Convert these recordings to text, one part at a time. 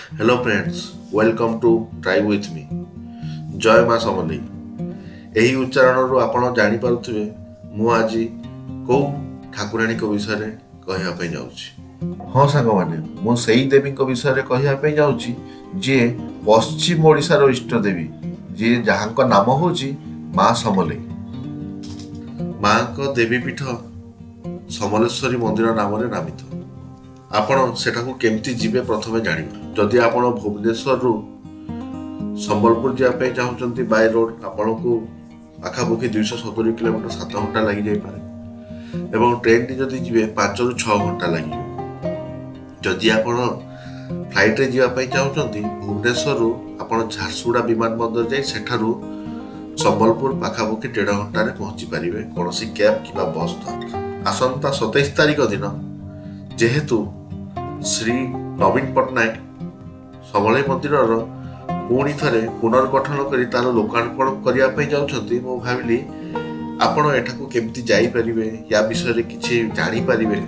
Hello friends, welcome to Drive with me. ଜୟ ମା ସମଲେଇ। ଏହି ଉଚ୍ଚାରଣରୁ ଆପଣ ଜାଣିପାରୁଥିବେ ମୁଁ ଆଜି କେଉଁ ଠାକୁରାଣୀଙ୍କ ବିଷୟରେ କହିବା ପାଇଁ ଯାଉଛି। ହଁ ସାଙ୍ଗମାନେ, ମୁଁ ସେଇ ଦେବୀଙ୍କ ବିଷୟରେ କହିବା ପାଇଁ ଯାଉଛି, ଯିଏ ପଶ୍ଚିମ ଓଡ଼ିଶାର ଇଷ୍ଟ ଦେବୀ, ଯିଏ ଯାହାଙ୍କ ନାମ ହେଉଛି ମା ସମଲେଇ। ମାଙ୍କ ଦେବୀ ପୀଠ ସମଲେଶ୍ୱରୀ ମନ୍ଦିର ନାମରେ ନାମିତ। ଆପଣ ସେଠାକୁ କେମିତି ଯିବେ, ପ୍ରଥମେ ଜାଣିବା। ଯଦି ଆପଣ ଭୁବନେଶ୍ୱରରୁ ସମ୍ବଲପୁର ଯିବା ପାଇଁ ଚାହୁଁଛନ୍ତି ବାଇ ରୋଡ୍, ଆପଣଙ୍କୁ ପାଖାପାଖି 270 କିଲୋମିଟର, 7 ଘଣ୍ଟା ଲାଗିଯାଇପାରେ ଏବଂ ଟ୍ରେନ୍ରେ ଯଦି ଯିବେ, 5ରୁ 6 ଘଣ୍ଟା ଲାଗିଯିବ। ଯଦି ଆପଣ ଫ୍ଲାଇଟ୍ରେ ଯିବା ପାଇଁ ଚାହୁଁଛନ୍ତି, ଭୁବନେଶ୍ୱରରୁ ଆପଣ ଝାରସୁଗୁଡ଼ା ବିମାନ ବନ୍ଦର ଯାଇ ସେଠାରୁ ସମ୍ବଲପୁର ପାଖାପାଖି ଦେଢ଼ ଘଣ୍ଟାରେ ପହଞ୍ଚି ପାରିବେ କୌଣସି କ୍ୟାବ୍ କିମ୍ବା ବସ୍ ଦ୍ୱାରା। ଆସନ୍ତା 27 ତାରିଖ ଦିନ ଯେହେତୁ ଶ୍ରୀ ନବୀନ ପଟ୍ଟନାୟକ ସମଲେଇ ମନ୍ଦିରର ପୁଣି ଥରେ ପୁନର୍ଗଠନ କରି ତାର ଲୋକାର୍ପଣ କରିବା ପାଇଁ ଯାଉଛନ୍ତି, ମୁଁ ଭାବିଲି ଆପଣ ଏଠାକୁ କେମିତି ଯାଇପାରିବେ, ୟା ବିଷୟରେ କିଛି ଜାଣିପାରିବେ,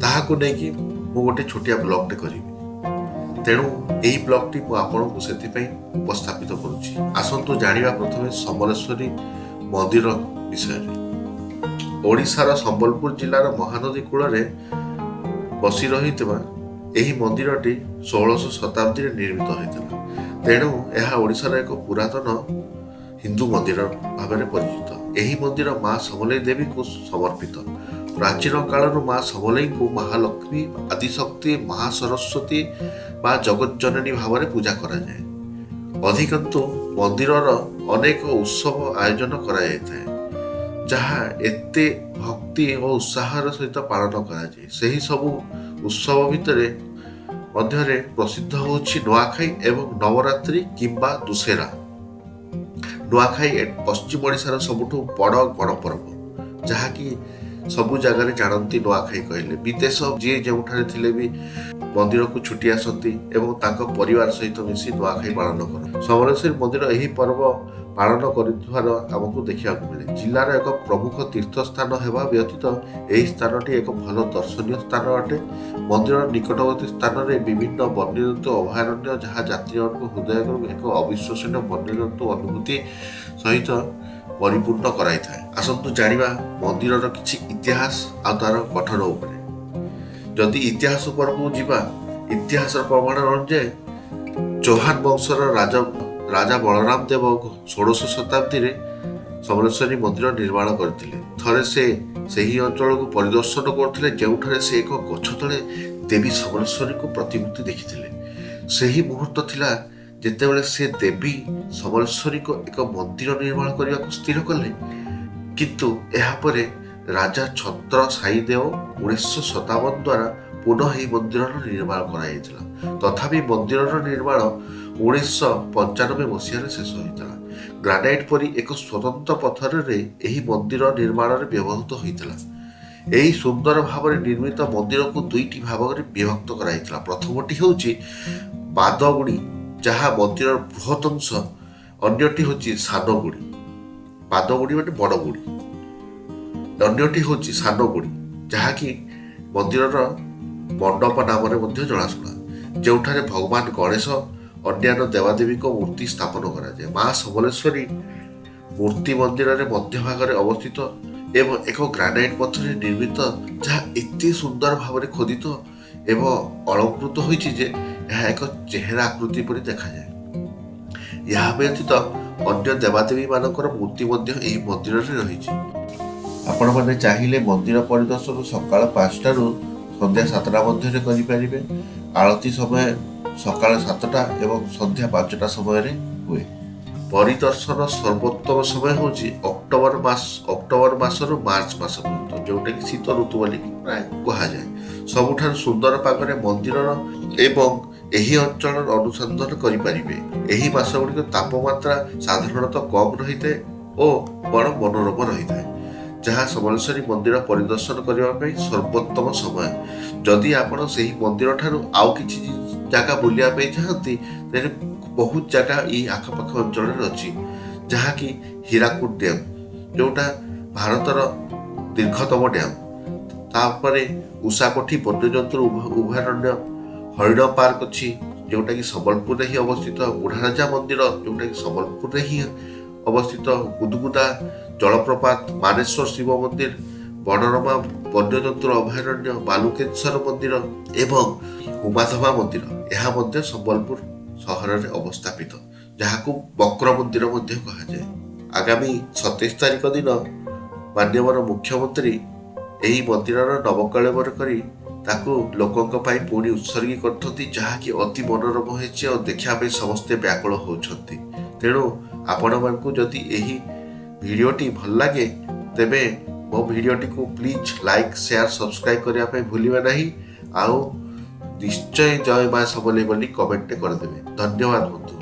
ତାହାକୁ ନେଇକି ମୁଁ ଗୋଟେ ଛୋଟିଆ ବ୍ଲଗ୍ଟେ କରିବି। ତେଣୁ ଏହି ବ୍ଲଗ୍ଟି ମୁଁ ଆପଣଙ୍କୁ ସେଥିପାଇଁ ଉପସ୍ଥାପିତ କରୁଛି। ଆସନ୍ତୁ ଜାଣିବା ପ୍ରଥମେ ସମଲେଶ୍ୱରୀ ମନ୍ଦିର ବିଷୟରେ। ଓଡ଼ିଶାର ସମ୍ବଲପୁର ଜିଲ୍ଲାର ମହାନଦୀ କୂଳରେ ବସି ରହିଥିବା ଏହି ମନ୍ଦିରଟି 16ଶହ ଶତାବ୍ଦୀରେ ନିର୍ମିତ ହୋଇଥିଲା। ତେଣୁ ଏହା ଓଡ଼ିଶାର ଏକ ପୁରାତନ ହିନ୍ଦୁ ମନ୍ଦିର ଭାବରେ ପରିଚିତ। ଏହି ମନ୍ଦିର ମା ସମଲେଇ ଦେବୀଙ୍କୁ ସମର୍ପିତ। ପ୍ରାଚୀନ କାଳରୁ ମା ସମଲେଇଙ୍କୁ ମହାଲକ୍ଷ୍ମୀ, ଆଦିଶକ୍ତି, ମହା ସରସ୍ୱତୀ ବା ଜଗଜ୍ଜନନୀ ଭାବରେ ପୂଜା କରାଯାଏ। ଅଧିକନ୍ତୁ ମନ୍ଦିରର ଅନେକ ଉତ୍ସବ ଆୟୋଜନ କରାଯାଇଥାଏ, ଯାହା ଏତେ ଭକ୍ତି ଓ ଉତ୍ସାହର ସହିତ ପାଳନ କରାଯାଏ। ସେହି ସବୁ ଉତ୍ସବ ଭିତରେ ମଧ୍ୟରେ ପ୍ରସିଦ୍ଧ ହେଉଛି ନୂଆଖାଇ ଏବଂ ନବରାତ୍ରି କିମ୍ବା ଦୁଶେରା। ନୂଆଖାଇ ପଶ୍ଚିମ ଓଡ଼ିଶାର ସବୁଠୁ ବଡ଼ ଗଣପର୍ବ, ଯାହାକି ସବୁ ଜାଗାରେ ଜାଣନ୍ତି। ନୂଆଖାଇ କହିଲେ ବିଦେଶ ଯିଏ ଯେଉଁଠାରେ ଥିଲେ ବି ମନ୍ଦିରକୁ ଛୁଟି ଆସନ୍ତି ଏବଂ ତାଙ୍କ ପରିବାର ସହିତ ମିଶି ନୂଆଖାଇ ପାଳନ କରନ୍ତି। ସମଲେଶ୍ୱରୀ ମନ୍ଦିର ଏହି ପର୍ବ ପାଳନ କରୁଥିବାର ଆମକୁ ଦେଖିବାକୁ ମିଳେ। ଜିଲ୍ଲାର ଏକ ପ୍ରମୁଖ ତୀର୍ଥସ୍ଥାନ ହେବା ବ୍ୟତୀତ ଏହି ସ୍ଥାନଟି ଏକ ଭଲ ଦର୍ଶନୀୟ ସ୍ଥାନ ଅଟେ। ମନ୍ଦିରର ନିକଟବର୍ତ୍ତୀ ସ୍ଥାନରେ ବିଭିନ୍ନ ବନ୍ୟଜନ୍ତୁ ଅଭୟାରଣ୍ୟ, ଯାହା ଯାତ୍ରୀମାନଙ୍କୁ ହୃଦୟକୁ ଏକ ଅବିଶ୍ୱସନୀୟ ବନ୍ୟଜନ୍ତୁ ଅନୁଭୂତି ସହିତ ପରିପୂର୍ଣ୍ଣ କରାଇଥାଏ। ଆସନ୍ତୁ ଜାଣିବା ମନ୍ଦିରର କିଛି ଇତିହାସ ଆଉ ତାର ଗଠନ ଉପରେ। ଯଦି ଇତିହାସ ଉପରକୁ ଯିବା, ଇତିହାସର ପ୍ରମାଣ ଅନୁଯାୟୀ ଚୌହାନ ବଂଶର ରାଜା ବଳରାମ ଦେବ 16ଶ ଶତାବ୍ଦୀରେ ସମଲେଶ୍ୱରୀ ମନ୍ଦିର ନିର୍ମାଣ କରିଥିଲେ। ଥରେ ସେ ସେହି ଅଞ୍ଚଳକୁ ପରିଦର୍ଶନ କରୁଥିଲେ, ଯେଉଁଠାରେ ସେ ଏକ ଗଛ ତଳେ ଦେବୀ ସମଲେଶ୍ୱରୀଙ୍କୁ ପ୍ରତିମୂର୍ତ୍ତି ଦେଖିଥିଲେ। ସେହି ମୁହୂର୍ତ୍ତ ଥିଲା ଯେତେବେଳେ ସେ ଦେବୀ ସମଲେଶ୍ୱରୀଙ୍କ ଏକ ମନ୍ଦିର ନିର୍ମାଣ କରିବାକୁ ସ୍ଥିର କଲେ। କିନ୍ତୁ ଏହାପରେ ରାଜା ଛତ୍ର ସାଇ ଦେଓ 1957 ଦ୍ୱାରା ପୁନଃ ଏହି ମନ୍ଦିରର ନିର୍ମାଣ କରାଯାଇଥିଲା। ତଥାପି ମନ୍ଦିରର ନିର୍ମାଣ 1995 ମସିହାରେ ଶେଷ ହୋଇଥିଲା। ଗ୍ରାନାଇଟ୍ ପରି ଏକ ସ୍ୱତନ୍ତ୍ର ପଥରରେ ଏହି ମନ୍ଦିର ନିର୍ମାଣରେ ବ୍ୟବହୃତ ହୋଇଥିଲା। ଏହି ସୁନ୍ଦର ଭାବରେ ନିର୍ମିତ ମନ୍ଦିରକୁ ଦୁଇଟି ଭାଗରେ ବିଭକ୍ତ କରାଯାଇଥିଲା। ପ୍ରଥମଟି ହେଉଛି ବାଦଗୁଡ଼ି, ଯାହା ମନ୍ଦିରର ବୃହତ୍ ଅଂଶ। ଅନ୍ୟଟି ହେଉଛି ସାନଗୁଡ଼ି। ବାଦଗୁଡ଼ି ମାନେ ବଡ଼ ଗୁଡ଼ି, ଅନ୍ୟଟି ହେଉଛି ସାନ ଗୁଡ଼ି, ଯାହାକି ମନ୍ଦିରର ମଣ୍ଡପ ନାମରେ ମଧ୍ୟ ଜଣାଶୁଣା, ଯେଉଁଠାରେ ଭଗବାନ ଗଣେଶ, ଅନ୍ୟାନ୍ୟ ଦେବାଦେବୀଙ୍କ ମୂର୍ତ୍ତି ସ୍ଥାପନ କରାଯାଏ। ମା ସମଲେଶ୍ୱରୀ ମୂର୍ତ୍ତି ମନ୍ଦିରରେ ମଧ୍ୟଭାଗରେ ଅବସ୍ଥିତ ଏବଂ ଏକ ଗ୍ରାନାଇଟ୍ ପଥରରେ ନିର୍ମିତ, ଯାହା ଏତେ ସୁନ୍ଦର ଭାବରେ ଖୋଦିତ ଏବଂ ଅଳଙ୍କୃତ ହୋଇଛି ଯେ ଏହା ଏକ ଚେହେରା ଆକୃତି ପରି ଦେଖାଯାଏ। ଏହା ବ୍ୟତୀତ ଅନ୍ୟ ଦେବାଦେବୀମାନଙ୍କର ମୂର୍ତ୍ତି ମଧ୍ୟ ଏହି ମନ୍ଦିରରେ ରହିଛି। ଆପଣମାନେ ଚାହିଁଲେ ମନ୍ଦିର ପରିଦର୍ଶନ ସକାଳ 5ଟାରୁ ସନ୍ଧ୍ୟା 7ଟା ମଧ୍ୟରେ କରିପାରିବେ। ଆଳତି ସମୟ ସକାଳ 7ଟା ଏବଂ ସନ୍ଧ୍ୟା 5ଟା ସମୟରେ ହୁଏ। ପରିଦର୍ଶନ ସର୍ବୋତ୍ତମ ସମୟ ହେଉଛି ଅକ୍ଟୋବର ମାସ, ଅକ୍ଟୋବର ମାସରୁ ମାର୍ଚ୍ଚ ମାସ ପର୍ଯ୍ୟନ୍ତ, ଯେଉଁଟାକି ଶୀତ ଋତୁ ବୋଲି ପ୍ରାୟ କୁହାଯାଏ। ସବୁଠାରୁ ସୁନ୍ଦର ପାଗରେ ମନ୍ଦିରର ଏବଂ ଏହି ଅଞ୍ଚଳର ଅନୁସନ୍ଧାନ କରିପାରିବେ। ଏହି ମାସ ଗୁଡ଼ିକ ତାପମାତ୍ରା ସାଧାରଣତଃ କମ୍ ରହିଥାଏ ଓ ବଡ଼ ମନୋରମ ରହିଥାଏ, ଯାହା ସମଲେଶ୍ୱରୀ ମନ୍ଦିର ପରିଦର୍ଶନ କରିବା ପାଇଁ ସର୍ବୋତ୍ତମ ସମୟ। ଯଦି ଆପଣ ସେହି ମନ୍ଦିର ଠାରୁ ଆଉ କିଛି ଜାଗା ବୁଲିବା ପାଇଁ ଚାହାନ୍ତି, ତେବେ ବହୁତ ଜାଗା ଏଇ ଆଖପାଖ ଅଞ୍ଚଳରେ ଅଛି, ଯାହାକି ହୀରାକୁଦ ଡ୍ୟାମ୍, ଯେଉଁଟା ଭାରତର ଦୀର୍ଘତମ ଡ୍ୟାମ୍, ତାପରେ ଉଷାକୋଠି ବନ୍ୟଜନ୍ତୁ ଅଭୟାରଣ୍ୟ, ହରିଣ ପାର୍କ ଅଛି। ଯେଉଁଟାକି ସମ୍ବଲପୁରରେ ହିଁ ଅବସ୍ଥିତ, ବୁଢ଼ାରାଜା ମନ୍ଦିର ଯେଉଁଟାକି ସମ୍ବଲପୁରରେ ହିଁ ଅବସ୍ଥିତ, ଗୁଦଗୁଦା ଜଳପ୍ରପାତ, ମାନେଶ୍ୱର ଶିବ ମନ୍ଦିର, ବଡ଼ରମା ବନ୍ୟଜନ୍ତୁ ଅଭୟାରଣ୍ୟ, ବାଲୁକେଶ୍ୱର ମନ୍ଦିର ଏବଂ ହୁମାଧମା ମନ୍ଦିର, ଏହା ମଧ୍ୟ ସମ୍ବଲପୁର ସହରରେ ଅବସ୍ଥାପିତ, ଯାହାକୁ ବକ୍ର ମନ୍ଦିର ମଧ୍ୟ କୁହାଯାଏ। ଆଗାମୀ 27 ତାରିଖ ଦିନ ମାନ୍ୟବର ମୁଖ୍ୟମନ୍ତ୍ରୀ ଏହି ମନ୍ଦିରର ନବକଳେବର କରି ତାକୁ ଲୋକଙ୍କ ପାଇଁ ପୁଣି ଉତ୍ସର୍ଗୀ କରୁଛନ୍ତି, ଯାହାକି ଅତି ମନୋରମ ହୋଇଛି ଆଉ ଦେଖିବା ପାଇଁ ସମସ୍ତେ ବ୍ୟାକୁଳ ହେଉଛନ୍ତି। ତେଣୁ ଆପଣମାନଙ୍କୁ ଯଦି ଏହି ଭିଡ଼ିଓଟି ଭଲ ଲାଗେ, ତେବେ ମୋ ଭିଡ଼ିଓଟିକୁ ପ୍ଲିଜ୍ ଲାଇକ୍, ସେୟାର, ସବସ୍କ୍ରାଇବ୍ କରିବା ପାଇଁ ଭୁଲିବେ ନାହିଁ ଆଉ ନିଶ୍ଚୟ ଜୟ ମା ସମଲେଇ ବୋଲି କମେଣ୍ଟଟେ କରିଦେବେ। ଧନ୍ୟବାଦ ବନ୍ଧୁ।